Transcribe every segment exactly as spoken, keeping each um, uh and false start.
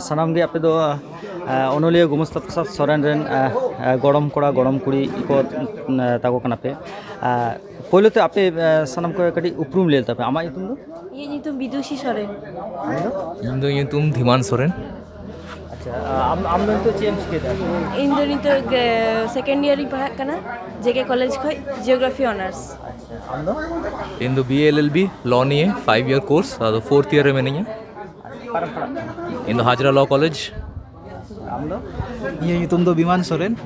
ᱥᱟᱱᱟᱢ ᱜᱮ ᱟᱯᱮ ᱫᱚ ᱚᱱᱚᱞᱤᱭᱟᱹ ᱜᱳᱢᱚᱥᱛᱟ ᱯᱨᱚᱥᱟᱫᱽ ᱥᱚᱨᱮᱱ ᱨᱮᱱ ᱜᱚᱲᱚᱢ ᱠᱚᱲᱟ ᱜᱚᱲᱚᱢ ᱠᱩᱲᱤ ᱠᱚ ᱛᱟᱠᱚ ᱠᱟᱱᱟ ᱯᱮ᱾ ᱯᱳᱭᱞᱳ ᱛᱮ ᱟᱯᱮ ᱥᱟᱱᱟᱢ ᱠᱚ ᱠᱟᱹᱴᱤᱡ ᱩᱯᱨᱩᱢ ᱞᱟᱹᱭ ᱛᱟᱯᱮ᱾ ᱟᱢᱟᱜ ᱧᱩᱛᱩᱢ ᱫᱚ? ᱤᱧᱟᱹᱜ ᱧᱩᱛᱩᱢ ᱵᱤᱫᱩᱥᱤ ᱥᱚᱨᱮᱱ᱾ ᱟᱢ ᱫᱚ? ᱤᱧ ᱫᱚ ᱧᱩᱛᱩᱢ ᱫᱷᱤᱢᱟᱱ ᱥᱚᱨᱮᱱ᱾ ᱟᱪᱪᱷᱟ, ᱟᱢ ᱟᱢ ᱫᱚ ᱱᱤᱛᱚᱜ ᱪᱮᱫ ᱮᱢ ᱪᱤᱠᱟᱹᱭᱮᱫᱟ? ᱤᱧ ᱫᱚ ᱱᱤᱛᱚᱜ ᱥᱮᱠᱮᱱᱰ ᱤᱭᱟᱨ ᱤᱧ ᱯᱟᱲᱦᱟᱜ ᱠᱟᱱᱟ, ᱡᱮ ᱠᱮ ᱠᱚᱞᱮᱡᱽ ᱠᱷᱚᱱ, ᱡᱤᱭᱳᱜᱨᱟᱯᱷᱤ ᱚᱱᱟᱨᱥ᱾ ᱟᱪᱪᱷᱟ, ᱟᱢ ᱫᱚ? ᱤᱧ ᱫᱚ ᱵᱤ ᱮ ᱮᱞ ᱮᱞ ᱵᱤ ᱞᱚ ᱱᱤᱭᱮ ᱯᱷᱟᱭᱤᱵᱷ ᱤᱭᱟᱨ ᱠᱳᱨᱥ, ᱟᱫᱚ ᱯᱷᱳᱨᱛᱷ ᱤᱭᱟᱨ ᱨᱮ ᱢᱤᱱᱟᱹᱧᱟ᱾ ᱚᱠᱟᱨᱮᱢ ᱯᱟᱲᱦᱟᱜ ᱠᱟᱱᱟ? ᱤᱧ ᱫᱚ ᱦᱟᱡᱽᱨᱟ ᱞᱚ ᱠᱚᱞᱮᱡᱽ᱾ ᱟᱢ ᱫᱚ? ᱤᱧᱟᱹᱜ ᱧᱩᱛᱩᱢ ᱫᱚ ᱵᱤᱢᱟᱱ ᱥᱚᱨᱮᱱ᱾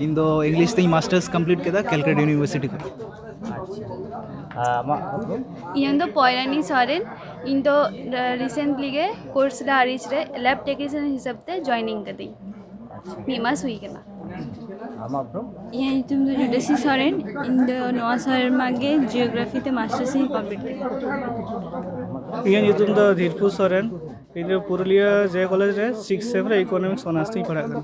ᱤᱧ ᱫᱚ ᱤᱝᱞᱤᱥ ᱛᱤᱧ ᱢᱟᱥᱴᱟᱨᱥ ᱠᱚᱢᱯᱞᱤᱴ ᱠᱮᱫᱟ ᱠᱮᱞᱠᱟᱴᱟ ᱤᱭᱩᱱᱤᱵᱷᱟᱨᱥᱤᱴᱤ ᱠᱷᱚᱱ᱾ ᱟᱪᱪᱷᱟ᱾ ᱟᱢᱟᱜ ᱩᱯᱨᱩᱢ? ᱤᱧᱟᱹᱜ ᱫᱚ ᱯᱚᱭᱨᱟᱱᱤ ᱥᱚᱨᱮᱱ᱾ ᱤᱧ ᱫᱚ ᱨᱤᱥᱮᱱᱴᱞᱤ ᱜᱮ ᱠᱳᱨᱥ ᱞᱟᱦᱟᱨᱤᱪ ᱨᱮ ᱞᱮᱵ ᱴᱮᱠᱱᱤᱥᱤᱭᱟᱱ ᱦᱤᱥᱟᱹᱵ ᱛᱮ ᱡᱚᱭᱮᱱᱤᱝ ᱠᱟᱹᱫᱟᱹᱧ᱾ ᱟᱪᱪᱷᱟ᱾ ᱢᱤᱫ ᱢᱟᱥ ᱦᱩᱭ ᱠᱟᱱᱟ᱾ ᱟᱢᱟᱜ ᱩᱯᱨᱩᱢ? ᱤᱧᱟᱹᱜ ᱧᱩᱛᱩᱢ ᱫᱚ ᱡᱩᱰᱟᱹᱥᱤ ᱥᱚᱨᱮᱱ᱾ ᱤᱧ ᱫᱚ ᱱᱚᱣᱟ ᱥᱮᱨᱢᱟ ᱜᱮ ᱡᱤᱭᱳᱜᱨᱟᱯᱷᱤ ᱛᱮ ᱢᱟᱥᱴᱟᱨᱥ ᱤᱧ ᱠᱚᱢᱯᱞᱤᱴ ᱠᱮᱫᱟ᱾ ᱤᱧᱟᱹᱜ ᱧᱩᱛᱩᱢ ᱫᱚ ᱫᱷᱤᱨᱯᱩ ᱥᱚᱨᱮᱱ᱾ ᱤᱧ ᱫᱚ ᱯᱩᱨᱩᱞᱤᱭᱟᱹ ᱡᱮ ᱠᱚᱞᱮᱡᱽ ᱨᱮ ᱥᱤᱠᱥ ᱥᱮᱢ ᱨᱮ ᱤᱠᱳᱱᱚᱢᱤᱠᱥ ᱚᱱᱟᱨᱥ ᱛᱤᱧ ᱯᱟᱲᱦᱟᱜ ᱠᱟᱱᱟ᱾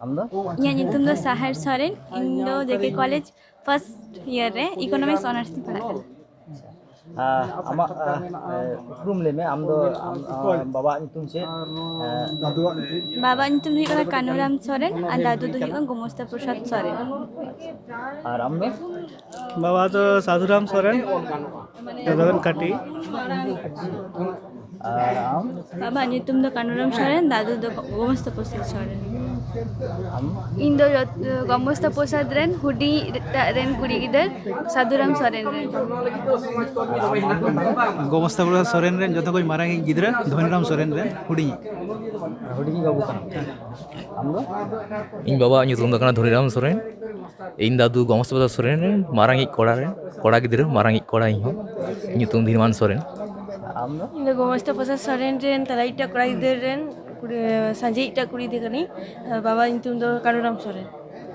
ᱟᱢ ᱫᱚ? ᱤᱧᱟᱹᱜ ᱧᱩᱛᱩᱢ ᱫᱚ ᱥᱟᱦᱟᱨ ᱥᱚᱨᱮᱱ᱾ ᱤᱧ ᱫᱚ ᱡᱮ ᱠᱮ ᱠᱚᱞᱮᱡᱽ ᱯᱷᱟᱨᱥᱴ ᱤᱭᱟᱨ ᱨᱮ ᱤᱠᱳᱱᱚᱢᱤᱠᱥ ᱚᱱᱟᱨᱥ ᱛᱤᱧ ᱯᱟᱲᱦᱟᱜ ᱠᱟᱱᱟ᱾ ᱟᱪᱪᱷᱟ᱾ ᱟᱨ ᱟᱢᱟᱜ, ᱟᱨ, ᱟᱨ, ᱩᱯᱨᱩᱢ ᱞᱟᱹᱭ ᱢᱮ, ᱟᱢ ᱫᱚ, ᱟᱢ, ᱟᱢ ᱵᱟᱵᱟᱣᱟᱜ ᱧᱩᱛᱩᱢ ᱪᱮᱫ? ᱟᱨ ᱵᱟᱵᱟᱣᱟᱜ ᱧᱩᱛᱩᱢ ᱫᱚ ᱦᱩᱭᱩᱜ ᱠᱟᱱᱟ ᱠᱟᱹᱱᱩᱨᱟᱢ ᱥᱚᱨᱮᱱ ᱟᱨ ᱫᱟᱫᱩ ᱫᱚ ᱦᱩᱭᱩᱜ ᱠᱟᱱᱟ ᱜᱳᱢᱚᱥᱛᱟ ᱯᱨᱚᱥᱟᱫᱽ ᱥᱚᱨᱮᱱ᱾ ᱟᱨ ᱟᱢ ᱫᱚ? ᱵᱟᱵᱟ ᱫᱚ ᱥᱟᱫᱷᱩᱨᱟᱢ ᱥᱚᱨᱮᱱ, ᱫᱟᱫᱟ ᱫᱚ ᱠᱟᱹᱴᱤᱡ᱾ ᱟᱨ ᱟᱢ? ᱵᱟᱵᱟᱣᱟᱜ ᱧᱩᱛᱩᱢ ᱫᱚ ᱠᱟᱹᱱᱩᱨᱟᱢ ᱥᱚᱨᱮᱱ, ᱫᱟᱫᱩ ᱫᱚ ᱜᱳᱢᱚᱥᱛᱟ ᱯᱨᱚᱥᱟᱫᱽ ᱥᱚᱨᱮᱱ᱾ ᱟᱢ? ᱤᱧ ᱫᱚ ᱡᱚᱛ-, ᱜᱳᱢᱚᱥᱛᱟ ᱯᱨᱚᱥᱟᱫᱽ ᱨᱮᱱ ᱦᱩᱰᱤᱧ ᱴᱟᱜ ᱨᱮᱱ ᱠᱩᱲᱤ ᱜᱤᱫᱟᱹᱨ, ᱥᱟᱫᱷᱩᱨᱟᱢ ᱥᱚᱨᱮᱱ ᱨᱮᱱ᱾ ᱜᱳᱢᱚᱥᱛᱟ ᱯᱨᱚᱥᱟᱫᱽ ᱥᱚᱨᱮᱱ ᱨᱮᱱ ᱡᱚᱛᱚ ᱠᱷᱚᱱ ᱢᱟᱨᱟᱝ ᱤᱡ ᱜᱤᱫᱽᱨᱟᱹ ᱫᱷᱚᱱᱤᱨᱟᱢ ᱥᱚᱨᱮᱱ ᱨᱮᱱ ᱦᱩᱰᱤᱧ᱾ ᱦᱩᱰᱤᱧ ᱵᱟᱹᱵᱩ ᱠᱟᱱᱟ᱾ ᱟᱢ ᱫᱚ? ᱤᱧ ᱵᱟᱵᱟᱣᱟᱜ ᱧᱩᱛᱩᱢ ᱫᱚ ᱠᱟᱱᱟ ᱫᱷᱚᱱᱤᱨᱟᱢ ᱥᱚᱨᱮᱱ᱾ ᱤᱧ ᱫᱟᱫᱩ ᱜᱳᱢᱚᱥᱛᱟ ᱯᱨᱚᱥᱟᱫᱽ ᱥᱚᱨᱮᱱ ᱨᱮᱱ ᱢᱟᱨᱟᱝ ᱤᱡ ᱠᱚᱲᱟ ᱨᱮᱱ, ᱠᱚᱲᱟ ᱜᱤᱫᱽᱨᱟᱹ, ᱢᱟᱨᱟᱝ ᱤᱡ ᱠᱚᱲᱟ ᱤᱧ ᱦᱚᱸ᱾ ᱧᱩᱛᱩᱢ ᱫᱷᱤᱨᱢᱟᱱ ᱥᱚᱨᱮᱱ᱾ ᱟᱢ ᱫᱚ? ᱤᱧ ᱫᱚ ᱜᱳᱢᱚᱥᱛᱟ ᱯᱨᱚᱥᱟᱫᱽ ᱥᱚᱨᱮᱱ ᱨᱮᱱ ᱛᱟᱞᱟᱭᱤᱡ ᱴᱟᱜ ᱠᱚᱲᱟ ᱜᱤᱫᱽᱨᱟᱹ ᱨᱮᱱ ᱠᱩᱲᱤ, ᱥᱟᱸᱡᱮᱭᱤᱡ ᱴᱟᱜ ᱠᱩᱲᱤ ᱜᱤᱫᱽᱨᱟᱹ ᱠᱟᱹᱱᱟᱹᱧ᱾ ᱵᱟᱵᱟ ᱧᱩᱛᱩᱢ ᱫᱚ ᱠᱟᱹᱱᱩᱨᱟᱢ ᱥᱚᱨᱮᱱ᱾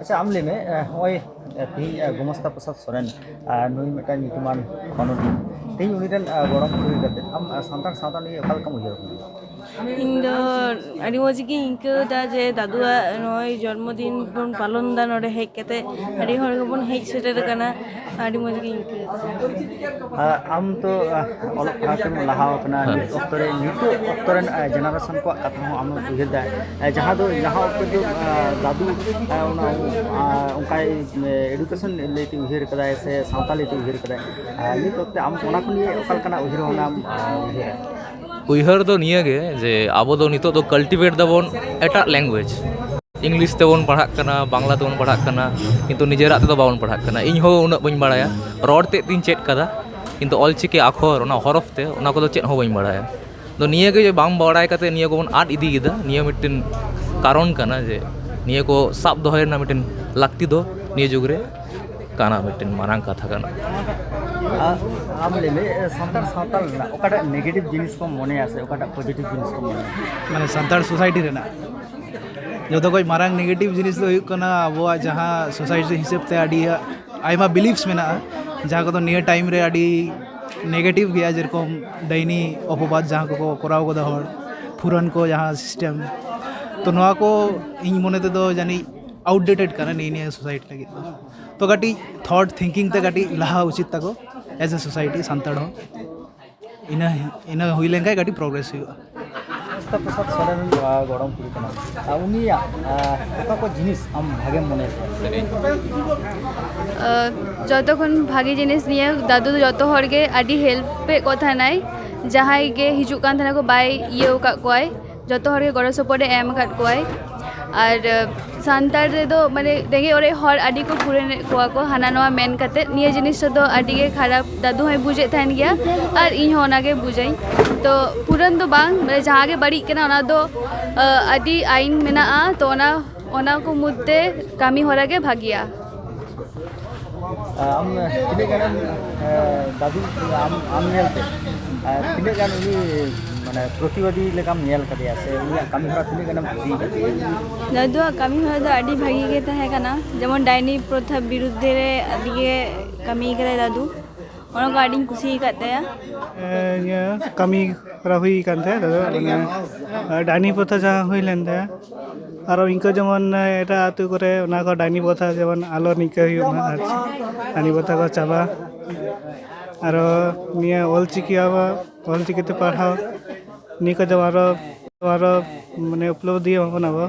ᱟᱪᱪᱷᱟ, ᱟᱢ ᱞᱟᱹᱭ ᱢᱮ, ᱮ, ᱱᱚᱜᱼᱚᱭ, ᱮ, ᱛᱮᱦᱮᱧ, ᱮ, ᱜᱳᱢᱚᱥᱛᱟ ᱯᱨᱚᱥᱟᱫᱽ ᱥᱚᱨᱮᱱ, ᱮ, ᱱᱩᱭ ᱢᱤᱫᱴᱟᱝ ᱧᱩᱛᱩᱢᱟᱱ ᱚᱱᱚᱞᱤᱭᱟᱹ᱾ ᱛᱮᱦᱮᱧ ᱩᱱᱤ ᱨᱮᱱ, ᱮ, ᱜᱚᱲᱚᱢ ᱠᱩᱲᱤ ᱠᱟᱛᱮ ᱟᱢ, ᱮ, ᱥᱟᱱᱛᱟᱲ ᱥᱟᱶᱛᱟ ᱞᱟᱹᱜᱤᱫ ᱚᱠᱟ ᱞᱮᱠᱟᱢ ᱩᱭᱦᱟᱹᱨ ᱵᱷᱟᱵᱽᱱᱟᱭᱟ? ᱤᱧ ᱫᱚ ᱟᱹᱰᱤ ᱢᱚᱡᱽ ᱜᱤᱧ ᱟᱹᱭᱠᱟᱹᱣ ᱮᱫᱟ ᱡᱮ ᱫᱟᱫᱩᱣᱟᱜ ᱱᱚᱜᱼᱚᱭ ᱡᱚᱱᱢᱚ ᱫᱤᱱ ᱵᱚᱱ ᱯᱟᱞᱚᱱ ᱮᱫᱟ, ᱱᱚᱰᱮ ᱦᱮᱡ ᱠᱟᱛᱮ ᱟᱹᱰᱤ ᱦᱚᱲ ᱜᱮᱵᱚᱱ ᱦᱮᱡ ᱥᱮᱴᱮᱨ ᱟᱠᱟᱱᱟ᱾ ᱟᱹᱰᱤ ᱢᱚᱡᱽ ᱜᱤᱧ ᱟᱹᱭᱠᱟᱹᱣ ᱮᱫᱟ᱾ ᱟᱢ ᱛᱚ ᱚᱞᱚᱜ ᱯᱟᱲᱦᱟᱣ ᱛᱮᱢ ᱞᱟᱦᱟ ᱟᱠᱟᱱᱟ᱾ ᱱᱤᱛ ᱚᱠᱛᱚ ᱨᱮ, ᱱᱤᱛᱚᱜ ᱚᱠᱛᱚ ᱨᱮᱱ ᱡᱮᱱᱟᱨᱮᱥᱚᱱ ᱠᱚᱣᱟᱜ ᱠᱟᱛᱷᱟ ᱦᱚᱸ ᱟᱢ ᱩᱭᱦᱟᱹᱨ ᱫᱟ᱾ ᱡᱟᱦᱟᱸ ᱫᱚ ᱡᱟᱦᱟᱸ ᱚᱠᱛᱚ ᱫᱚ ᱫᱟᱫᱩ ᱚᱱᱟ ᱚᱱᱠᱟᱭ ᱮᱰᱩᱠᱮᱥᱚᱱ ᱞᱟᱹᱭᱛᱮ ᱩᱭᱦᱟᱹᱨ ᱠᱟᱫᱟᱭ ᱥᱮ ᱥᱟᱶᱛᱟ ᱞᱟᱹᱭᱛᱮ ᱩᱭᱦᱟᱹᱨ ᱠᱟᱫᱟᱭ᱾ ᱱᱤᱛ ᱚᱠᱛᱮ ᱟᱢ ᱚᱱᱟ ᱠᱚ ᱱᱤᱭᱮ ᱚᱠᱟ ᱞᱮᱠᱟᱱᱟᱜ ᱩᱭᱦᱟᱹᱨ ᱵᱷᱟᱵᱽᱱᱟᱢ ᱩᱭᱦᱟᱹᱨᱟ? ᱩᱭᱦᱟᱹᱨ ᱫᱚ ᱱᱤᱭᱟᱹ ᱜᱮ ᱡᱮ ᱟᱵᱚ ᱫᱚ ᱱᱤᱛᱚᱜ ᱫᱚ ᱠᱟᱞᱴᱤᱵᱷᱮᱴ ᱫᱟᱵᱚᱱ ᱮᱴᱟᱜ ᱞᱮᱝᱜᱩᱭᱮᱡᱽ᱾ ᱤᱝᱞᱤᱥ ᱛᱮᱵᱚᱱ ᱯᱟᱲᱦᱟᱜ ᱠᱟᱱᱟ, ᱵᱟᱝᱞᱟ ᱛᱮᱵᱚᱱ ᱯᱟᱲᱦᱟᱜ ᱠᱟᱱᱟ, ᱠᱤᱱᱛᱩ ᱱᱤᱡᱮᱨᱟᱜ ᱛᱮᱫᱚ ᱵᱟᱵᱚᱱ ᱯᱟᱲᱦᱟᱜ ᱠᱟᱱᱟ᱾ ᱤᱧ ᱦᱚᱸ ᱩᱱᱟᱹᱜ ᱵᱟᱹᱧ ᱵᱟᱲᱟᱭᱟ, ᱨᱚᱲ ᱛᱮᱫ ᱛᱤᱧ ᱪᱮᱫ ᱠᱟᱫᱟ, ᱠᱤᱱᱛᱩ ᱚᱞᱪᱤᱠᱤ ᱟᱠᱷᱚᱨ, ᱚᱱᱟ ᱦᱚᱨᱚᱯ ᱛᱮ, ᱚᱱᱟ ᱠᱚᱫᱚ ᱪᱮᱫ ᱦᱚᱸ ᱵᱟᱹᱧ ᱵᱟᱲᱟᱭᱟ᱾ ᱫᱚ ᱱᱤᱭᱟᱹ ᱜᱮ ᱡᱮ ᱵᱟᱝ ᱵᱟᱲᱟᱭ ᱠᱟᱛᱮ ᱱᱤᱭᱟᱹ ᱠᱚᱵᱚᱱ ᱟᱫ ᱤᱫᱤ ᱠᱮᱫᱟ, ᱱᱤᱭᱟᱹ ᱢᱤᱫᱴᱮᱱ ᱠᱟᱨᱚᱱ ᱠᱟᱱᱟ ᱡᱮ ᱱᱤᱭᱟᱹ ᱠᱚ ᱥᱟᱵ ᱫᱚᱦᱚᱭ ᱨᱮᱱᱟᱜ ᱢᱤᱫᱴᱮᱱ ᱞᱟᱹᱠᱛᱤ ᱫᱚ ᱱᱤᱭᱟᱹ ᱡᱩᱜᱽ ᱨᱮ ᱠᱟᱱᱟ, ᱢᱤᱫᱴᱮᱱ ᱢᱟᱨᱟᱝ ᱠᱟᱛᱷᱟ ᱠᱟᱱᱟ᱾ ᱟᱢ ᱞᱟᱹᱭ ᱢᱮ, ᱥᱟᱱᱛᱟᱲ ᱥᱟᱶᱛᱟ ᱨᱮᱱᱟᱜ ᱚᱠᱟᱴᱟᱜ ᱱᱮᱜᱮᱴᱤᱵᱷ ᱡᱤᱱᱤᱥ ᱠᱚᱢ ᱢᱚᱱᱮᱭᱟ ᱥᱮ ᱚᱠᱟᱴᱟᱜ ᱯᱚᱡᱮᱴᱤᱵᱷ ᱡᱤᱱᱤᱥ ᱠᱚᱢ ᱢᱚᱱᱮᱭᱟ? ᱢᱟᱱᱮ ᱥᱟᱱᱛᱟᱲ ᱥᱳᱥᱟᱭᱴᱤ ᱨᱮᱱᱟᱜ ᱡᱚᱛᱚ ᱠᱷᱚᱡ ᱢᱟᱨᱟᱝ ᱱᱮᱜᱮᱴᱤᱵᱷ ᱡᱤᱱᱤᱥ ᱫᱚ ᱦᱩᱭᱩᱜ ᱠᱟᱱᱟ ᱟᱵᱚᱣᱟᱜ ᱡᱟᱦᱟᱸ ᱥᱳᱥᱟᱭᱴᱤ ᱦᱤᱥᱟᱹᱵ ᱛᱮ ᱟᱹᱰᱤ ᱟᱭᱢᱟ ᱵᱤᱞᱤᱯᱥ ᱢᱮᱱᱟᱜᱼᱟ, ᱡᱟᱦᱟᱸ ᱠᱚᱫᱚ ᱱᱤᱭᱟᱹ ᱴᱟᱭᱤᱢ ᱨᱮ ᱟᱹᱰᱤ ᱱᱮᱜᱮᱴᱤᱵᱷ ᱜᱮᱭᱟ, ᱡᱮᱨᱚᱠᱚᱢ ᱰᱟᱹᱭᱱᱤ ᱚᱯᱚᱵᱟᱫ ᱡᱟᱦᱟᱸ ᱠᱚᱠᱚ ᱠᱚᱨᱟᱣ ᱠᱟᱫᱟ ᱦᱚᱲ, ᱯᱷᱩᱨᱟᱹᱱ ᱠᱚ ᱡᱟᱦᱟᱸ ᱥᱤᱥᱴᱮᱢ᱾ ᱛᱚ ᱱᱚᱣᱟ ᱠᱚ ᱤᱧ ᱢᱚᱱᱮ ᱛᱮᱫᱚ ᱡᱟᱹᱱᱤᱡ ᱟᱣᱩᱴᱰᱮᱴᱮᱰ ᱠᱟᱱᱟ ᱱᱤᱭᱟᱹ ᱱᱤᱭᱟᱹ ᱥᱳᱥᱟᱭᱴᱤ ᱞᱟᱹᱜᱤᱫ ᱫᱚ᱾ ᱛᱚ ᱠᱟᱹᱴᱤᱡ ᱛᱷᱚᱴ ᱛᱷᱤᱝᱠᱤᱝ ᱛᱮ ᱠᱟᱹᱴᱤᱡ ᱞᱟᱦᱟ ᱩᱪᱤᱛ ᱛᱟᱠᱚ ᱮᱡ ᱮ ᱥᱳᱥᱟᱭᱴᱤ, ᱥᱟᱱᱛᱟᱲ ᱦᱚᱸ᱾ ᱤᱱᱟᱹ ᱤᱱᱟᱹ ᱦᱩᱭ ᱞᱮᱱᱠᱷᱟᱱ ᱠᱟᱹᱴᱤᱡ ᱯᱨᱚᱜᱨᱮᱥ ᱦᱩᱭᱩᱜᱼᱟ᱾ ᱥᱚᱥᱛᱟ ᱯᱨᱚᱥᱟᱫᱽ ᱥᱚᱨᱮᱱ ᱜᱚᱲᱚᱢ ᱠᱩᱲᱤ ᱠᱟᱱᱟ᱾ ᱩᱱᱤᱭᱟᱜ ᱚᱠᱟ ᱠᱚ ᱡᱤᱱᱤᱥ ᱟᱢ ᱵᱷᱟᱜᱮᱢ ᱢᱚᱱᱮᱭᱟ? ᱡᱚᱛᱚ ᱠᱷᱚᱱ ᱵᱷᱟᱜᱮ ᱡᱤᱱᱤᱥ ᱱᱤᱭᱟᱹ, ᱫᱟᱫᱩ ᱫᱚ ᱡᱚᱛᱚ ᱦᱚᱲ ᱜᱮ ᱟᱹᱰᱤ ᱦᱮᱞᱯ ᱮᱫ ᱠᱚ ᱛᱟᱦᱮᱱᱟᱭ᱾ ᱡᱟᱦᱟᱸᱭ ᱜᱮ ᱦᱤᱡᱩᱜ ᱠᱟᱱ ᱛᱟᱦᱮᱱᱟ ᱠᱚ, ᱵᱟᱭ ᱤᱭᱟᱹ ᱟᱠᱟᱫ ᱠᱚᱣᱟᱭ, ᱡᱚᱛᱚ ᱦᱚᱲ ᱜᱮ ᱜᱚᱲᱚ ᱥᱚᱯᱚᱦᱚᱫ ᱮ ᱮᱢ ᱟᱠᱟᱫ ᱠᱚᱣᱟᱭ᱾ ᱟᱨ ᱥᱟᱱᱛᱟᱲ ᱨᱮᱫᱚ ᱢᱟᱱᱮ ᱨᱮᱸᱜᱮᱡ ᱚᱨᱮᱡ ᱦᱚᱲ ᱟᱹᱰᱤ ᱠᱚ ᱯᱩᱨᱟᱹᱱᱮᱫ ᱠᱚᱣᱟ ᱠᱚ, ᱦᱟᱱᱟ ᱱᱚᱣᱟ ᱢᱮᱱ ᱠᱟᱛᱮᱫ᱾ ᱱᱤᱭᱟᱹ ᱡᱤᱱᱤᱥ ᱨᱮᱫᱚ ᱟᱹᱰᱤ ᱜᱮ ᱠᱷᱟᱨᱟᱯ, ᱫᱟᱫᱩ ᱦᱚᱸᱭ ᱵᱩᱡᱮᱫ ᱛᱟᱦᱮᱱ ᱜᱮᱭᱟ ᱟᱨ ᱤᱧ ᱦᱚᱸ ᱚᱱᱟᱜᱮ ᱵᱩᱡᱟᱹᱧ᱾ ᱛᱚ ᱯᱩᱨᱟᱹᱱ ᱫᱚ ᱵᱟᱝ, ᱢᱟᱱᱮ ᱡᱟᱦᱟᱸ ᱜᱮ ᱵᱟᱹᱲᱤᱡ ᱠᱟᱱᱟ ᱚᱱᱟ ᱫᱚ ᱟᱹᱰᱤ ᱟᱭᱤᱱ ᱢᱮᱱᱟᱜᱼᱟ, ᱛᱚ ᱚᱱᱟ ᱚᱱᱟ ᱠᱚ ᱢᱚᱫᱽᱫᱷᱮ ᱠᱟᱹᱢᱤ ᱦᱚᱨᱟ ᱜᱮ ᱵᱷᱟᱜᱮᱭᱟ᱾ ᱟᱢ ᱛᱤᱱᱟᱹᱜ ᱜᱟᱱᱮᱢ ᱫᱟᱫᱩ ᱟᱢ ᱟᱢ ᱧᱮᱞᱛᱮ ᱛᱤᱱᱟᱹᱜ ᱜᱟᱱ ᱩᱱᱤ ᱢᱟᱱᱮ ᱯᱨᱚᱛᱤᱵᱟᱫᱤ ᱞᱮᱠᱟᱢ ᱧᱮᱞ ᱠᱟᱫᱮᱭᱟ ᱥᱮ ᱩᱱᱤᱭᱟᱜ ᱠᱟᱹᱢᱤ ᱦᱚᱨᱟ ᱛᱤᱱᱟᱹᱜ ᱜᱟᱱᱮᱢ ᱠᱩᱥᱤᱭᱟᱠᱟᱫ ᱛᱟᱭᱟ? ᱫᱟᱫᱩᱣᱟᱜ ᱠᱟᱹᱢᱤ ᱦᱚᱨᱟ ᱫᱚ ᱟᱹᱰᱤ ᱵᱷᱟᱜᱤ ᱜᱮ ᱛᱟᱦᱮᱸ ᱠᱟᱱᱟ, ᱡᱮᱢᱚᱱ ᱰᱟᱭᱱᱤ ᱯᱨᱚᱛᱷᱟ ᱵᱤᱨᱩᱫᱽᱫᱷᱮ ᱨᱮ ᱟᱹᱰᱤ ᱜᱮ ᱠᱟᱹᱢᱤ ᱠᱟᱫᱟᱭ ᱫᱟᱫᱩ, ᱚᱱᱟ ᱠᱚ ᱟᱹᱰᱤᱧ ᱠᱩᱥᱤ ᱟᱠᱟᱫ ᱛᱟᱭᱟ᱾ ᱤᱭᱟᱹ ᱠᱟᱹᱢᱤ ᱠᱚᱨᱟᱣ ᱦᱩᱭ ᱠᱟᱱ ᱛᱟᱦᱮᱸᱫ, ᱛᱚᱵᱮ ᱚᱱᱟ ᱰᱟᱹᱱᱤ ᱯᱨᱚᱛᱷᱟ ᱡᱟᱦᱟᱸ ᱦᱩᱭ ᱞᱮᱱ ᱛᱟᱦᱮᱸᱫ, ᱟᱨᱚ ᱤᱱᱠᱟᱹ ᱡᱮᱢᱚᱱ ᱮᱴᱟᱜ ᱟᱹᱛᱩ ᱠᱚᱨᱮ ᱚᱱᱟ ᱠᱚ ᱰᱟᱹᱱᱤ ᱯᱨᱚᱛᱷᱟ ᱡᱮᱢᱚᱱ ᱟᱞᱚ ᱱᱤᱝᱠᱟᱹ ᱦᱩᱭᱩᱜ ᱢᱟ, ᱟᱨ ᱰᱟᱹᱱᱤ ᱯᱨᱚᱛᱷᱟ ᱠᱚ ᱪᱟᱵᱟ, ᱟᱨᱚ ᱱᱤᱭᱟᱹ ᱚᱞ ᱪᱤᱠᱤ ᱟᱵᱚ ᱚᱞ ᱪᱤᱠᱤ ᱛᱮ ᱯᱟᱲᱦᱟᱣ, ᱱᱤᱭᱟᱹ ᱠᱚ ᱡᱮᱢᱚᱱ ᱟᱨᱚ ᱟᱨᱚ ᱢᱟᱱᱮ ᱩᱯᱞᱚᱵᱽᱫᱷᱤ ᱭᱟᱵᱚᱱ ᱟᱵᱚ᱾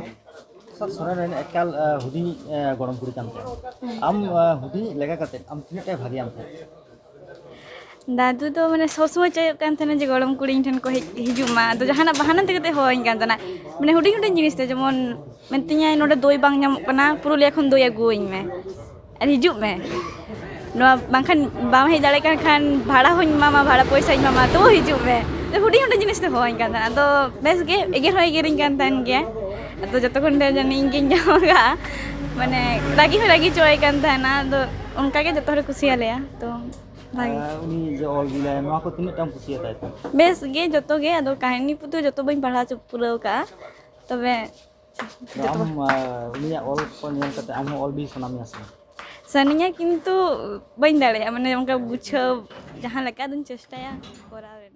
ᱥᱚᱨᱮᱱ ᱨᱮᱱ ᱮᱠᱟᱞ, ᱟ, ᱦᱩᱰᱤᱧ, ᱟ, ᱜᱚᱲᱚᱢ ᱠᱩᱲᱤ ᱠᱟᱱ ᱛᱟᱭᱟ᱾ ᱟᱢ, ᱟ, ᱦᱩᱰᱤᱧ ᱞᱮᱠᱟ ᱠᱟᱛᱮ ᱟᱢ ᱛᱤᱱᱟᱹᱜ ᱴᱟᱭ ᱵᱷᱟᱜᱮᱭᱟᱢ ᱛᱟᱦᱮᱸᱫ? ᱫᱟᱫᱩ ᱫᱚ ᱢᱟᱱᱮ ᱥᱚᱵ ᱥᱚᱢᱚᱭ ᱪᱟᱹᱭᱚᱜ ᱠᱟᱱ ᱛᱟᱦᱮᱱᱟ ᱡᱮ ᱜᱚᱲᱚᱢ ᱠᱩᱲᱤ ᱤᱧ ᱴᱷᱮᱱ ᱠᱚ ᱦᱮᱡ, ᱦᱤᱡᱩᱜ ᱢᱟ᱾ ᱟᱫᱚ ᱡᱟᱦᱟᱱᱟᱜ ᱵᱟᱦᱟᱱᱟ ᱛᱮᱜᱮ ᱛᱮ ᱦᱚᱦᱚᱣᱟᱹᱧ ᱠᱟᱱ ᱛᱟᱦᱮᱱᱟ, ᱢᱟᱱᱮ ᱦᱩᱰᱤᱧ ᱦᱩᱰᱤᱧ ᱡᱤᱱᱤᱥ ᱛᱮ, ᱡᱮᱢᱚᱱ ᱢᱮᱛᱟᱹᱧᱟᱭ, "ᱱᱚᱰᱮ ᱫᱳᱭ ᱵᱟᱝ ᱧᱟᱢᱚᱜ ᱠᱟᱱᱟ, ᱯᱩᱨᱩᱞᱤᱭᱟ ᱠᱷᱚᱱ ᱫᱳᱭ ᱟᱹᱜᱩᱣᱟᱹᱧ ᱢᱮ ᱟᱨ ᱦᱤᱡᱩᱜ ᱢᱮ, ᱱᱚᱣᱟ ᱵᱟᱝᱠᱷᱟᱱ ᱵᱟᱢ ᱦᱮᱡ ᱫᱟᱲᱮᱭᱟᱜ ᱠᱟᱱ ᱠᱷᱟᱱ ᱵᱷᱟᱲᱟ ᱦᱚᱸᱧ ᱮᱢᱟᱢᱟ, ᱵᱷᱟᱲᱟ ᱯᱚᱭᱥᱟᱧ ᱮᱢᱟᱢᱟ, ᱛᱚᱵᱩ ᱦᱤᱡᱩᱜ ᱢᱮ᱾" ᱛᱚ ᱦᱩᱰᱤᱧ ᱦᱩᱰᱤᱧ ᱡᱤᱱᱤᱥ ᱛᱮ ᱦᱚᱦᱚᱣᱟᱹᱧ ᱠᱟᱱ ᱛᱟᱦᱮᱱᱟ᱾ ᱟᱫᱚ ᱵᱮᱥ ᱜᱮ ᱮᱜᱮᱨ ᱦᱚᱸ ᱮᱜᱮᱨᱤᱧ ᱠᱟᱱ ᱛᱟᱦᱮᱱ ᱜᱮᱭᱟ᱾ ᱟᱫᱚ ᱡᱚᱛᱚ ᱠᱷᱚᱱ ᱰᱷᱮᱨ ᱡᱟᱹᱱᱤᱡ ᱤᱧ ᱜᱤᱧ ᱧᱟᱢ ᱟᱠᱟᱫᱼᱟ, ᱢᱟᱱᱮ ᱨᱟᱹᱜᱤ ᱦᱚᱸ ᱨᱟᱹᱜᱤ ᱦᱚᱪᱚᱣᱟᱭ ᱠᱟᱱ ᱛᱟᱦᱮᱱᱟ᱾ ᱟᱫᱚ ᱚᱱᱠᱟ ᱜᱮ ᱡᱚᱛᱚ ᱦᱚᱲ ᱠᱩᱥᱤᱭᱟᱞᱮᱭᱟ᱾ ᱛᱚ ᱵᱷᱟᱜᱮ᱾ ᱟᱨ ᱩᱱᱤ ᱡᱮ ᱚᱞ ᱵᱤᱞᱟᱭ, ᱱᱚᱣᱟ ᱠᱚ ᱛᱤᱱᱟᱹᱜ ᱴᱟᱢ ᱠᱩᱥᱤᱭᱟᱛᱟᱭ ᱛᱟᱦᱮᱸᱫ? ᱵᱮᱥ ᱜᱮ ᱡᱚᱛᱚ ᱜᱮ, ᱟᱫᱚ ᱠᱟᱹᱦᱱᱤ ᱯᱩᱛᱷᱤ ᱡᱚᱛᱚ ᱵᱟᱹᱧ ᱯᱟᱲᱦᱟᱣ ᱪᱚ ᱯᱩᱨᱟᱹᱣ ᱠᱟᱜᱼᱟ, ᱛᱚᱵᱮ ᱡᱚᱛᱚ ᱟᱢ, ᱟ, ᱩᱱᱤᱭᱟᱜ ᱚᱞ ᱠᱚ ᱧᱮᱞ ᱠᱟᱛᱮ ᱟᱢ ᱦᱚᱸ ᱚᱞ ᱵᱤᱞ ᱥᱟᱱᱟ ᱢᱮᱭᱟ ᱥᱮ ᱵᱟᱝ? ᱥᱟᱱᱟᱧᱟ, ᱠᱤᱱᱛᱩ ᱵᱟᱹᱧ ᱫᱟᱲᱮᱭᱟᱜᱼᱟ, ᱢᱟᱱᱮ ᱚᱱᱠᱟ ᱜᱩᱪᱷᱟᱹᱣ ᱡᱟᱦᱟᱸ ᱞᱮᱠᱟ ᱫᱚᱧ ᱪᱮᱥᱴᱟᱭᱟ ᱠᱚᱨᱟᱣ ᱨᱮᱱᱟᱜ᱾